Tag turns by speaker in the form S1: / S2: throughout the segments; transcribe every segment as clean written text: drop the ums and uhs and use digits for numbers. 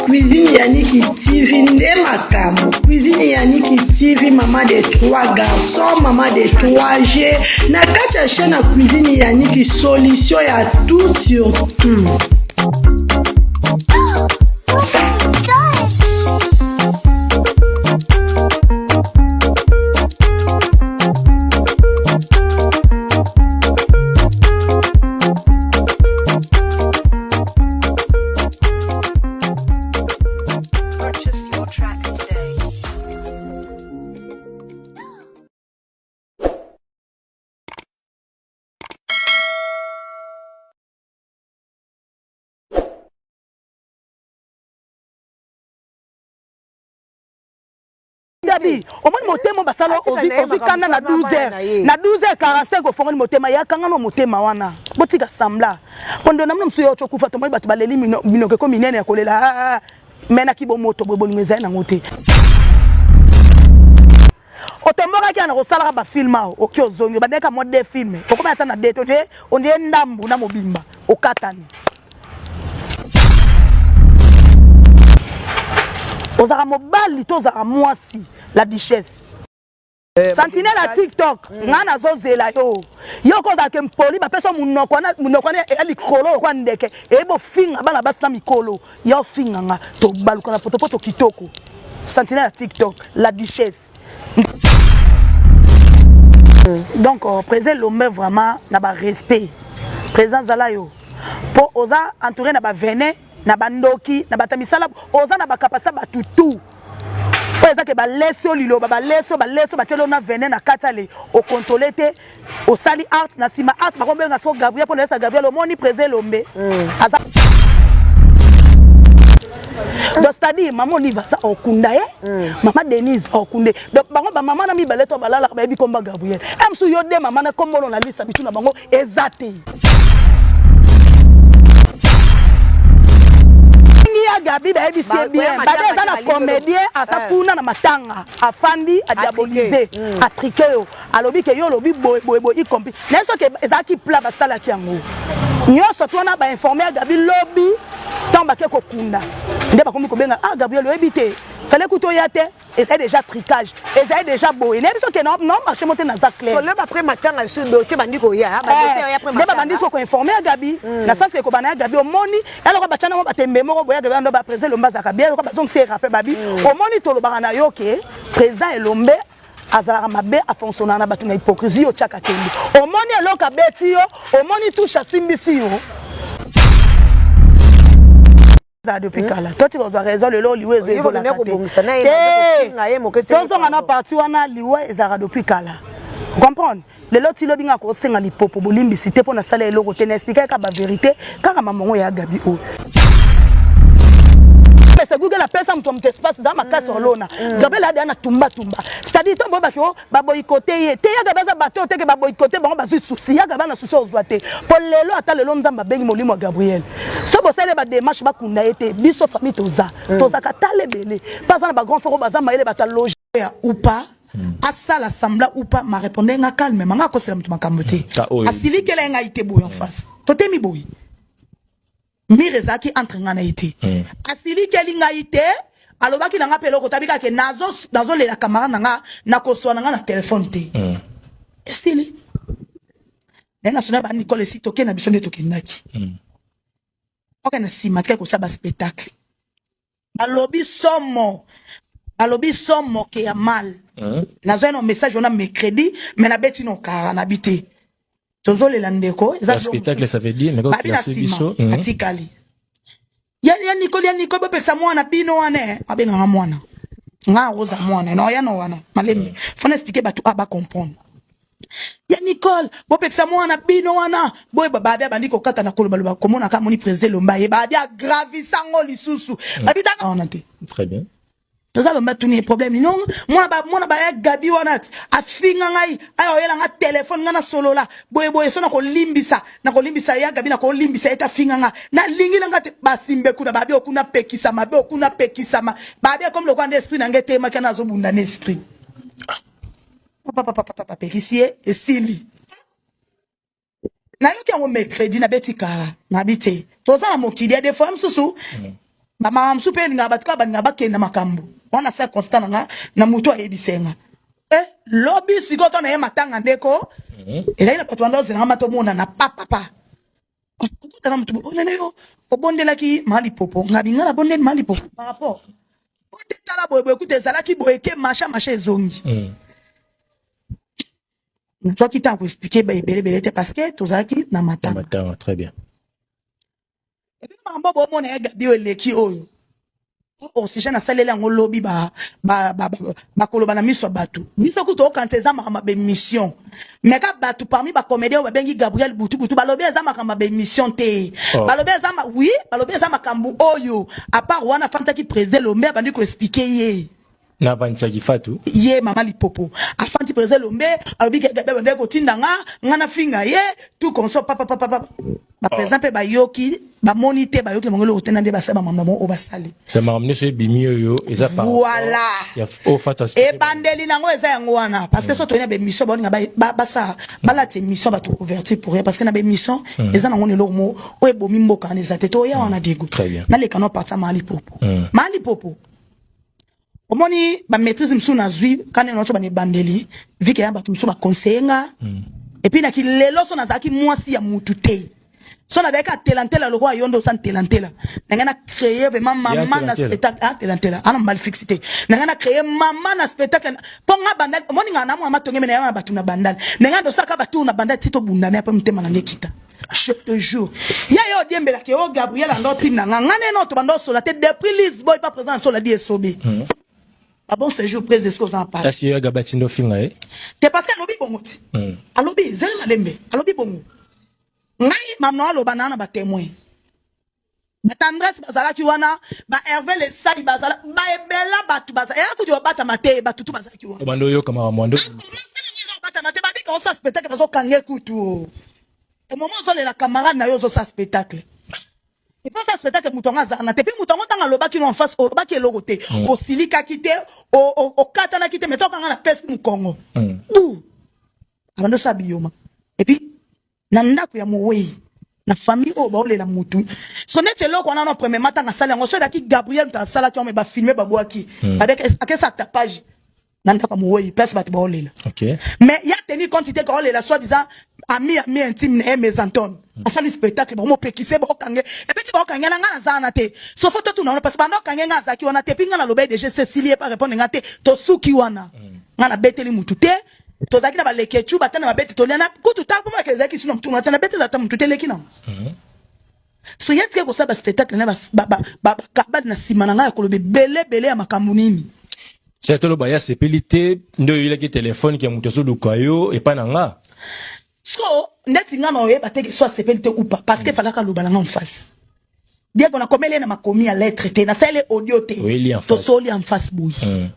S1: Cuisine Yannick TV nde makambo. Cuisine Yannick TV maman de trois garçons, maman de 3 G. Na kati ya chaîne ya Cuisine Yannick solution ya tout sur tout.
S2: Purchase your tracks today.
S3: Gabi omoni motema basala ozwi kanda na 12 heures na 12 heures 45 ofongoli motema yakanga no motema wana botika sambla mpo ndo namona mosusu yo ocokufa tomoni bato baleli minoko eko minene ya kolela ah, ah, ah. me na kibomoto boye bolingo ezali nango te otombokaki yana kosalaka bafilme awa oki ozongi obandaki mwa de filme okomi ata na de to te ondie ndambu na mobimba okatani ozalaka mobali to ozalaka mwasi la duchesse eh, sentinelle ya tiktok mm. ngai nazozela yo yo ko ozalaka mpoli bapesa monoko wana monoko wana eya likolo lokola ndeke eye bofinga bana basi na mikolo ya ofinga nga tobaluka na potopoto kitoko sentinelle ya tiktok la duchesse donc euh, président lombe vraiment na barespect président zala yo mpo oza entouré na bavenin na bandoki na bato ya misala oza na bakapasite bato tout oyo eza ke balesi yo liloba balesi yo balesi yo batieli yo na venin na kati ale okontrole te osali art na nsima art bakobenga soko gabriel mpo nayesa gabriel omoni président elombe mm. aza donc c'est-à-dire mama olive aza okunda ye mm. mama denise okunde donc bango bamama na mibale to balalaka bayebi komba gabriel e mosusu yo de mama na kombono na lisa mitu na bango eza te ya gabi bayebisi ye bien babi aza na comédien aza eh. kuna na matanga afandi adiabolise mm. atrike yo alobi ke yo olobi boye boye boye y compris naye soki ezalaki plat basalaki yango nyonso to wana bainforme ya gabi lobi ntango bake kokunda nde bakomi kobenga ah gabriel oyebi te fale kutu oya te ezali déjà tricage ezali déjà boye nayebi soki non marché mo te naza clair
S4: après matanga lisusu dossier bandi koya eh,
S3: nde babandi so koinforme ya gabi hmm. na sens ekobanda ya gabi omoni eloko batya nango batembe moko boya gabi ando baprésident elombe azalaka bien eloko bazongisi ye rappel babi hmm. omoni tolobaka na yo ke président elombe azalaka mabe afonctionnaka na bato na hypocrisie yo otyaka tembe omoni eloko abeti yo omoni touche asimbisi yo ezala depuis hmm? kala to tika kozwa raison lelo liwa ezo ezolaka te tozonga na parti wana liwa ezalaka depuis kala comprendre lelo ti lobi nga kosenga lipopo bolimbisi te mpo nasala eloko te na explike kaka baverité kaka mamongo ya gabi oyo pesa google apesa moto ya moto espace eza makasi mm. olona mm. gabriel adeya na tumba tumba c'est-à-dire ntango boyebaki o baboyikote ye te ya gabi aza bato oyo teke baboyikote bango bazwi susi ya gabi na susi ozwa te mpo lelo ata lelo nzambe abengi molimo ya gabriel so bosali bademarche bakunda ye te biso famille toza mm. tozaka tala ebele mpo aza na bagrand frère oyo baza mayele bato ya loge ya ou pas mm. asala semblant ou pas ma répondre nga calme nga akosela moto makambo te mm. asilikela ye ngai te boye en face totemi boye mire ezalaki entre ngai na ye te mm. asilikeli ngai te alobaki na nga mpe eloko tabi kaka nazolela camarade na nga nakoswa na nga na telefone te mm. esili naye national ba nicole esi toke na biso nde tokendaki mm. oke na nsima tikaki kosala baspectacle balobi somo balobi somo ke ya mal mm. nazwai na message wana mercredi me nabeti na okara nabi te tozolela ndeko
S5: eza spectacle ça veut dire
S3: babi na nsima hmm. atikali ya ya nikoli ya nikoli bopekisa mwana bino wana eh. abengaka mwana nga akoza mwana na oya na wana malembe hmm. fona explike bato a bacomprendre ya nicole bopekisa mwana bino wana boye babi abandi kokata na kolobaloba komonaka amoni président elomba ye babi agravisa yango lisusu hmm. babitaka wana te
S5: très bien
S3: toza lomba tuni ye problème non mwana ba mwana ba ya gabi wana afinga ngai aya oyela nga telefone nga nasolola boye boye so nakolimbisa nakolimbisa ya gabi nakolimbisa ye te afinga nga nalingi na nga te basimbe kuna babi okuna pekisama be okuna pekisama babi ekomi lokola nde esprit na ngai etemaki wana azobunda na esprit ah. Papapapapa, bapekisi ye, esili. Nayoki yango mercredi, nabeti kara, nabi te, toza na mokili ya defo ya mosusu. Bamama mosusu mpe elingaka bato kaka balingaka bakenda makambo wana. Sa constat na nga na motu ayebise nga e lobi sikoyo to na ye matanga, ndeko, ezali na bato banda ozelanga ma tomonana papapa, okutana motu onene yo obondelaki malipopo. Ngabi nga nabondeli malipopo par rapport ote tala boye boye, kuta ezalaki boye ke masha masha ezongi. Nazwaki ntango koexpliquer ebelebele te parce que tozalaki na matanga.
S5: Matanga, très bien.
S3: Et puis makambo bomona ya Gabi oyo eleki, oyo oxygène asaleli yango lobi, bakoloba na miso ya bato. Biso kutu okanisa eza makambo ya bémission, mais ka bato parmi bacomédien oyo babengi Gabriel butubutu, balobi eza makambo ya bémission te.
S5: Oh.
S3: Balobi eza oui, balobi eza makambo oyo à part wana afandisaki président Lombe, abandi koexpliquer ye.
S5: Navandisaki Fatu?
S3: Ye mama Lipopo afandi président Lombe, alobi ke Gabi abandaki kotinda nga, nga nafinga ye, tout consort, papapapapa. Baprésident mpe bayoki, bamoni te, bayoki na bango eloko te, na nde basala bamama mo oyo basali.
S5: C'est makambo nyonso ebimi oyo eza par
S3: Voilà.
S5: ya oyo Fatu expliquer.
S3: Ebandeli nango eza yango wana, parce que so toyei na bémission, baolinga basala balata émission, bato couverture pour rien, parce que na bémission eza nango na eloko mo oyo ebomi mboka wana eza te. Toya wana, Diego.
S5: Très bien.
S3: Naleka no parti ya Mali Popo. Mali Popo, omoni bamaîtrise mosusu nazwi kani naco bana ebandeli vike ya bato mosusu baconseille nga. Et puis naki lelo so nazalaki mwasi ya mutu te, so nazalaki atelantela lokola yo nde osa ntelantela na ngai, na créer vraiment mama na
S5: atelantela.
S3: spectacle. Atelantela ana mobali fixe te. Na ngai na créer mama na spectacle mpo nga bandali, omoni nga na mwa matonge me na ya bato na bandali na ngai, ndosaka batour na bandali ti tobundana mpe motema na ngai ekita. Je te jure, ya ye odiembelaki o Gabriel ando ntina nga, nga neno to bando osola te depuis Lisboy pa présent sola di esobe. Ba bon séjour prese eske oza na Paris.
S5: Kasi yo Gabi atindo ofinga ye?
S3: Te, parce que alobi bongo ti. Alobi zeli malembe, alobi bongo. Ngai mamna aloba na batémoin, batendresse bazalaki wana, ba Hervé Lesai bazala, baebela bato bazala, eya kutu babatama te, bato tu bazalaki wana.
S5: Obanda oyoka makambo ando.
S3: Batama te, babika osala spectacle, bazokanga ekutu au moment ozolela camarade na yo, ozosala spectacle epo osala spectacle, moto yango azala na te. Mpe moto yango ntango alobaki no en face, olobaki eloko te, osilikaki te, okatanaki te, mais tokanga na pesi mokongo bu abandi osala biyoma. Et puis na ndako ya mowei na famille oyo baolela mutu, so neti eloko wana no, premièrement ntango asali yango, so ezalaki Gabriel moto asalaki yango, me bafilme, babwaki, akesa tapage na ndako ya mowei, place bato baolela. Mais ya teni compte te kaolela soit disant ami intime na ye mes Antone asali spectacle, bakomopekise, baokange epeti, baokange na nga naza wana te. So fo totuna wana, parce que banda okange nga azalaki wana te. Puis nga naloba DG Cecilie ye pa répondre nga te, tosuki wana. Nga nabeteli mutu te, tozalaki na balekecu bata na babeti tolia na kutu ta mpomaka ezalaki sino mutu ata nabeteli ata mutu te, eleki nango. So ye tike kosala baspectacle na bakabade na nsima na ngai ya koloba ebele ebele ya makambo nini.
S5: Se toloba ye asepeli te nde oyelaki telefone ke moto azoluka yo epai na nga.
S3: So ndeti nga na oyeba te ke so asepeli te ou pas, parce que falaka aloba na nga en face. Diego, nakomeli ye na makomi ya lettre te, nasaleli audio te.
S5: Oyeli en face.
S3: Tosoli en face boye.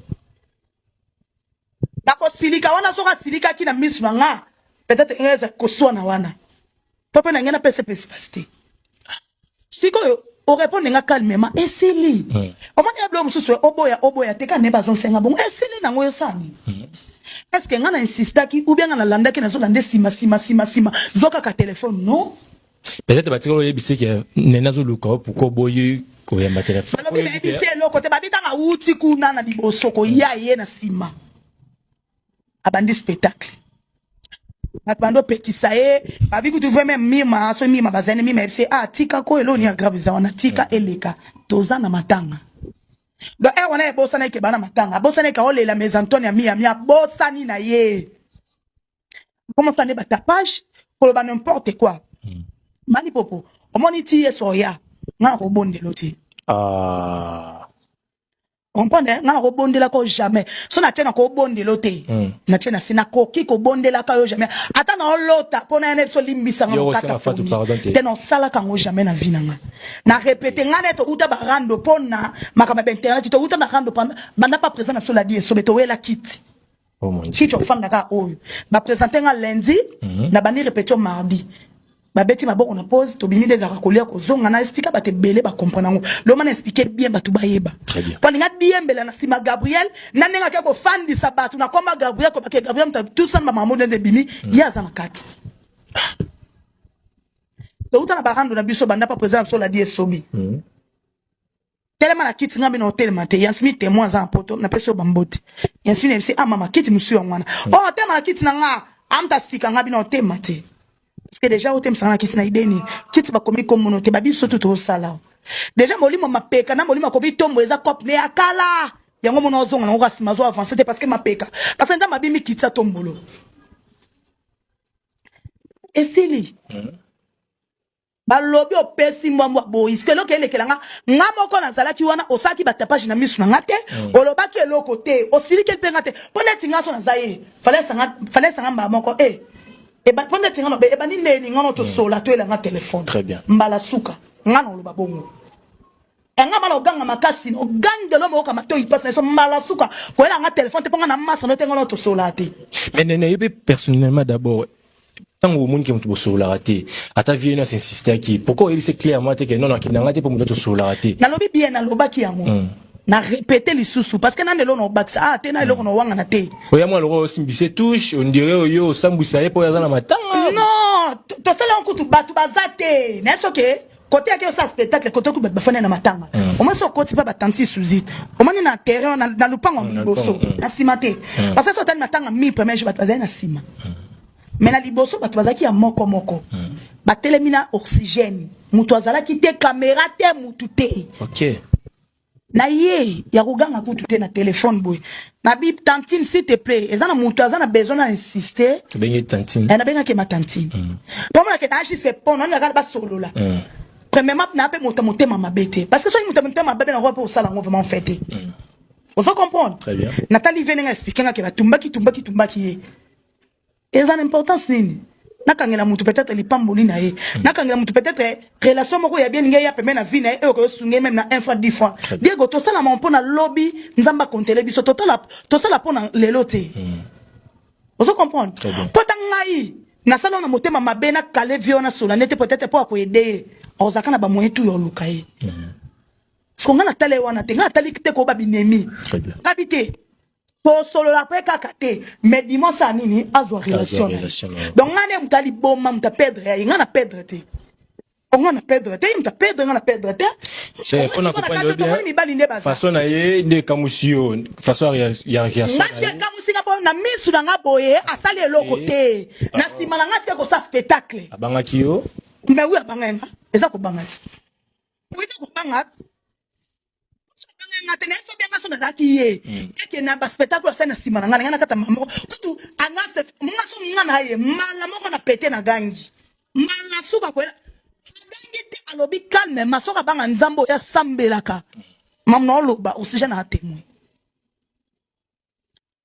S3: Nakosilika wana, soki asilikaki na miso na nga, peut-être ngai eza koswana wana po mpe na ngai napesa mpe espace te. Sikoyo orépondre nga calmement, esili. Omoni ya bilo mosusu oboya oboya te, ka nde bazonsenga bongo, esili nango. Yosani est ce que nga na insistaki ou bien nga nalandaki, nazolanda nsima nsima nsima nsima, zwa kaka telefone? Non.
S5: Peut-être batikala oyebisi ke nene azoluka yo, pourquoi oboyi koyamba telefone?
S3: Balobi bayebisi eloko te. Babi ntango awuti kuna na liboso koya ye na nsima, abandi spectacle, bato bandi opekisa ye. Babi kutu vrai même mima, so mima bazali, mima yebisi: "Ah, tika ko, eloni ya grave eza wana, tika eleka, toza na matanga." Donc ere wana ebosani eke bana matanga, abosani eke aolela mes Antone ya miami, abosani na ye komosala nde batapage, koloba n'importe quoi. Mani Popo, omoni ti yesu oya, nga na kobondela te.
S5: Ah.
S3: Comprendre, nga na kobondelaka yo jamais. So natie na kobondela te, natie na se, nakoki kobondelaka yo jamais, ata na olota mpo na ya na biso limbisanga.
S5: Yo
S3: mokata
S5: osenga Fatou
S3: pongi.
S5: pardon te.
S3: Te, na osalaka yango jamais na vie na nga. Na répété, nga nde touta barando mpo na makambo ya bainternet, touta na rando banda pa présent na biso ladi esobe, towela kiti.
S5: Oh mon Dieu.
S3: Kiti ofandaka oyo baprésente nga lundi, na bandi répétition mardi. Babeti maboko na pause, tobimi nde ezalaka kolia kozonga na explika bato ebele bacomprendre yango. Loma na explike bien bato bayeba.
S5: Très bien.
S3: Po alinga diembela na nsima Gabriel na ndenge ake kofandisa bato na komba Gabriel kobake Gabriel moto tout ça na bamamo nde ebimi ye aza na kati. Touta na barando na biso banda pa président na biso Ladi Esobi. Telema na kiti nga bino otelema te. Yansimi témoin aza na poto napesi yo bambote. Yansimi nayebisi ah mama kiti mosusu yango wana. Oh telema na kiti na nga amta sika nga bino otema te. Parce que déjà otemisa nga na kiti na ideni kiti bakomi kombono te babi biso tu tosala. Déjà molimo mapeka na molimo akomi tombo eza cop ne ya kala. Yango mona ozonga nango kasi nsima azo avancer te parce que mapeka. Parce que nzambe abimi kiti ya tombolo. Esili. Balobi opesi mbwambwa boyi siko eloko elekela nga nga moko nazalaki wana osalaki batapage na misu na nga te mm. Olobaki eloko te osilikeli mpe nga te mpo neti nga so naza ye fale esanga mbala moko e mpo neti nga ebandi ndeni nga no tosola toyela nga telefone mbala suka nga na oloba bongo nga bana oganga makasi ogangelo moyoka matoi mpasi na biso mbala suka koyela nga telefone te mpo nga na masa no te nga no tosola te.
S5: Mais nene yo mpe personnellement d'abord ntango omoni ke moto bosololaka te ata vie no asinsistaki pourquoi oyebisi clairement te ke non akenda nga te mpo moto tosololaka te?
S3: Nalobi bien, nalobaki yango mm. Na répété lisusu parce que nani eloko na obakisa ah te na eloko na owangana te.
S5: Oya mwa loko osimbise touche ondire oyo osambwisa ye mpo oyo aza na matanga.
S3: Non, tosala yango kutu bato baza te naye soki kote yake osala spectacle kote kutu bato bafandi na matanga mm. Omoni so okoti mpe batanti suzi omoni na terrain na lupango mm, liboso mm. Na nsima te mm. Parce que so otali matanga mi premier jour bato bazali na nsima mm. Mais na liboso bato bazalaki ya moko moko mm. Batelemi na oxygène moto azalaki te caméra te mutu te
S5: okay.
S3: Na ye ya koganga kutu te na telefone boye na bi tantine s'il te plaît eza na moto aza na besoin na insister.
S5: Tobengi tantine.
S3: Eh, nabengaki ma tantine mpo monake na agise pon nalingaka basolola mm. Premièrement na mpe moto ya motema mabe te parce que soki moto ya motema mabe nakoka mpe osala yango vraiment fait te mm. Ozo comprendre?
S5: Très bien.
S3: Natali ve ndenge explike nga ke batumbaki tumbaki tumbaki ye eza na importance nini nakangela mutu peut-être lipamboli na ye mm. Nakangela mutu peut-être relation moko ya bien ninge ya pembe na vie na ye oyo koyosunge même na un fois 10 fois. Diego tosalama mpo na lobi nzambe akontele biso totala tosala mpo na lelo te mm. Ozo comprendre? Mpo ta ngai nasala na motema mabe nakale vie wana sola nete peut-être mpo akoyede ye ozalaka na bamoyen tu ya oluka ye mm. Siko ngai natala ye wana te ngai natali te koyoba binemi ngabi te tosolola mpe kaka te mais dimanche ya nini azwa relation na ye donc ngai nde moto aliboma moto apedre ya ye ngai na pedre te onga na pedre te ye moto apedre ngai na pedre te.
S5: Mpona
S3: comprendre bien mibali nde baza
S5: façon na ye nde ekamusi yo façon ya réaction.
S3: Nga soki ekamusi nga mpo na misu na nga boye asali eloko te na nsima na nga tika kosala spectacle.
S5: Abangaki yo.
S3: Mais oui, abanga nga eza kobanga ti eza kobanga nga te nayebi so benga so nazalaki ye eke na baspectacle asali na nsima na ngai na ngai nakata mama moko kutu anga nga so nga na ye mbala moko na pete na gangi mbala suka koyela agangi te alobi calme ma soki abanga nzambe oyo asambelaka mamu na oloba oxygène a témoin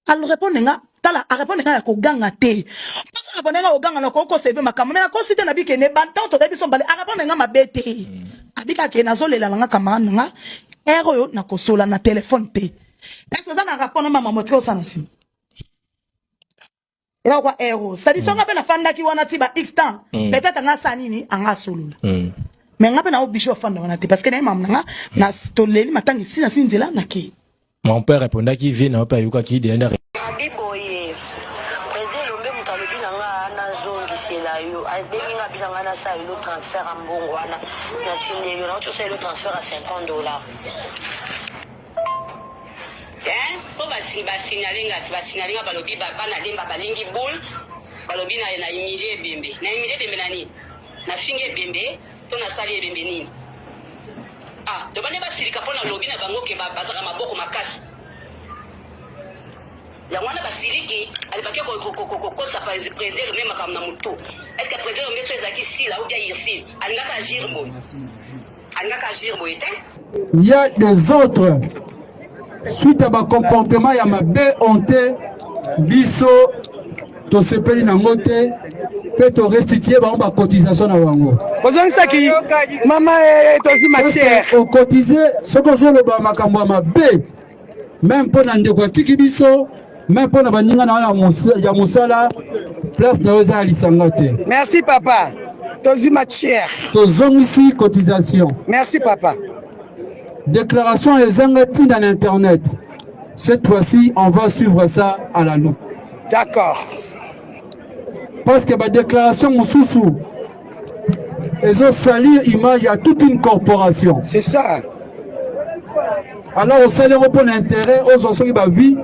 S3: arépondre nga tala arépondre nga ya koganga te mposo arépondre nga koganga na kokosa ebe makambo me nakosi te nabike ne bantango tozali biso mbale arépondre nga mabe te abika ke nazolela na nga camarade na nga ere oyo nakosola na telefone te ese eza na rapport na mama motika osala na nsima eza kwa ere oyo cestadire songa mpe nafandaki wana ti ba x temps peut-être anga asala nini anga asolola mais nga mpe na oblige ofanda wana te parce que naye mama na nga na toleli matanga esi na si nzela nakei.
S5: Mon père répondaki vie na yo mpe ayokaki deya nde.
S6: Abi boye president Elombe moto alobi na nga nazongisela yo abengi nga abi na nga nasala elo transfert ya mbongo wana natindeli yo nauti osala elo transfert ya 50 dollars hein po basignale nga ti basignale nga balobi bana lemba balingi boule balobi na humilie ebembe na humilie ebembe na nini nafingi ebembe to nasali ebembe nini ah to bande basilika mpo na lobi na bango ke bazalaka maboko makasi yango wana basiliki alibaki kokotisa président Elombe makambo na motu. Est ce que président Elombe so ezalaki sila ou bien Ursule alingaka agir boye? Alingaka agir boye te.
S7: Il y a des autres suite à ba comportement ya mabe honte biso tosepeli nango te mpe torestitue bango bacotisation na bango.
S8: Ozongisaki mama tozwi matière.
S7: Okotize soki ozoloba makambo ya mabe même mpo na ndeko atiki biso même mpo na baninga na yo ya mosala place na yo eza ya lisanga te.
S8: Merci papa. Tozwi matière.
S7: Tozongisi cotisation.
S8: Merci papa.
S7: Déclaration ezanga ntina na internet. Cette fois-ci, on va suivre ça à la loupe.
S8: D'accord.
S7: Parce que ba déclaration mosusu ezo salir image ya toute une corporation.
S8: C'est ça.
S7: Alors osali yango mpo na intérêt ozwa soki ba vie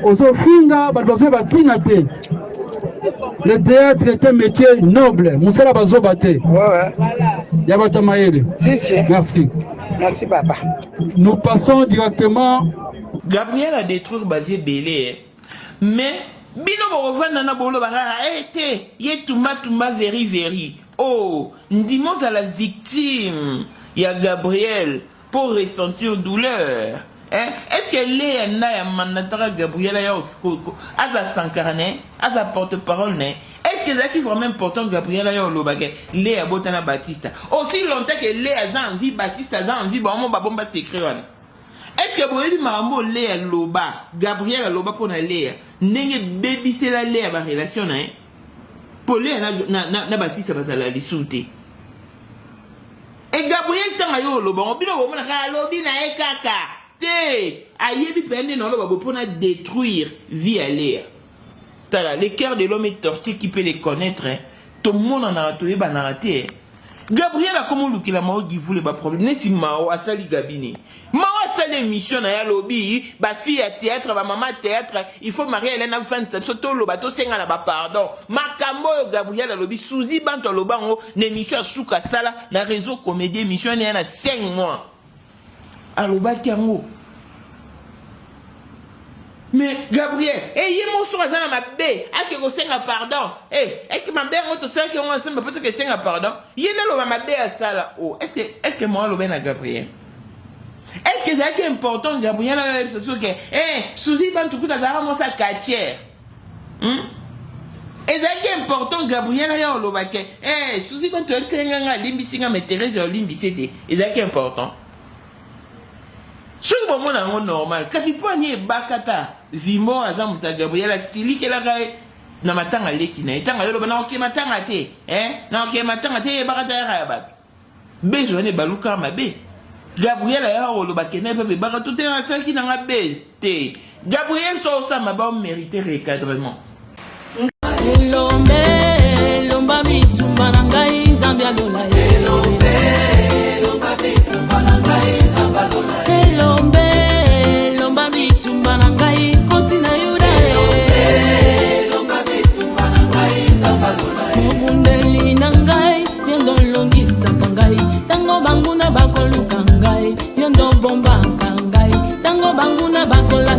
S7: ozofinga bato bazoyi batina te. Le théâtre est un métier noble. Mosala bazoba te.
S8: Ouais.
S7: Ya bato ya mayele.
S8: Si, si.
S7: Merci.
S8: Merci papa.
S7: Nous passons directement.
S9: Gabriel a détruire baza ebele eh. Mais bino bokovanda na boloba kaka eh te ye tumba tumba veri veri oh ndima ozala victime ya Gabriel po ressentir douleur eh est ce que Lea Naya mandataka Gabriel aya aza Sankara ne aza porte parole ne est ce que ezalaki vraiment important Gabriel aya oloba ke Lea abota na Batista aussi longtemps que Lea aza en vie Batista aza en vie bango babomba secret wana. Est ce que boyebi makambo oyo Lea aloba, Gabriel aloba mpo na Lea, ndenge ebebisela Lea ba relation na ye? Mpo Lea na, na, na, na Batista bazala lisusu te. E Gabriel ntango aye oloba yango, bino bomona kaka alobi na ye kaka te, ayebi mpenza nde na oloba boye mpo na détruire vie ya Lea. Tala, le cœur de l'homme est tortillé, qui peut le connaître? Tomonanaka, toyebanaka te. Gabriel akoma olukela Mao Givule ba problème neti Mao asali Gabi nini? Mao asali émission na ye alobi ba fille ya théâtre ba mama théâtre il faut Marie Hélène afandisa biso toloba tosenga na ba pardon. Makambo oyo Gabriel alobi Suzy Bantu aloba yango na émission ya suka asala na réseau comédie émission ya na 5 mois. Alobaki yango. Mais Gabriel, eh ye moko soki aza na mabe ake kosenga pardon. Eh, est-ce que mabe yango tosalaki yango ensemble po toke senga pardon? Ye nde aloba mabe asala. Oh, est-ce que est-ce que moi aloba na Gabriel? Est-ce que ezalaki important Gabriel ayebisa soki eh Suzy Bantu kuta azalaka mwasi ya quartier. Ezalaki important Gabriel aya oloba ke eh Suzy Bantu ayebisaki nga nga alimbisi nga mais Therèse olimbisi te. Ezalaki important. Soki bomona yango normal kasi mpo ani ebakata Vimbo aza moto ya Gabriel asilikelaka ye na matanga leki na ye ntango ayoloba nakoke matanga te eh nakoke matanga te ebakata yaka ya bato bezo wana ebalukaka mabe Gabriel ayaka koloba kende mpe ebaka to te nasalaki nanga be te Gabriel so osala mabe omérite recadrement.
S10: Elombe, elomba bitumba na ngai Nzambe alola ye. Elombe, elomba bitumba na ngai Nzambe alola ye. Elombe, elomba bitumba na ngai Nkosi na Yuda ye. Elombe, elomba bitumba na ngai Nzambe alola ye. Mobundeli na ngai, yo nde olongisaka ngai tango banguna bakoluka ngai, yo nde obombaka ngai tango banguna bakola.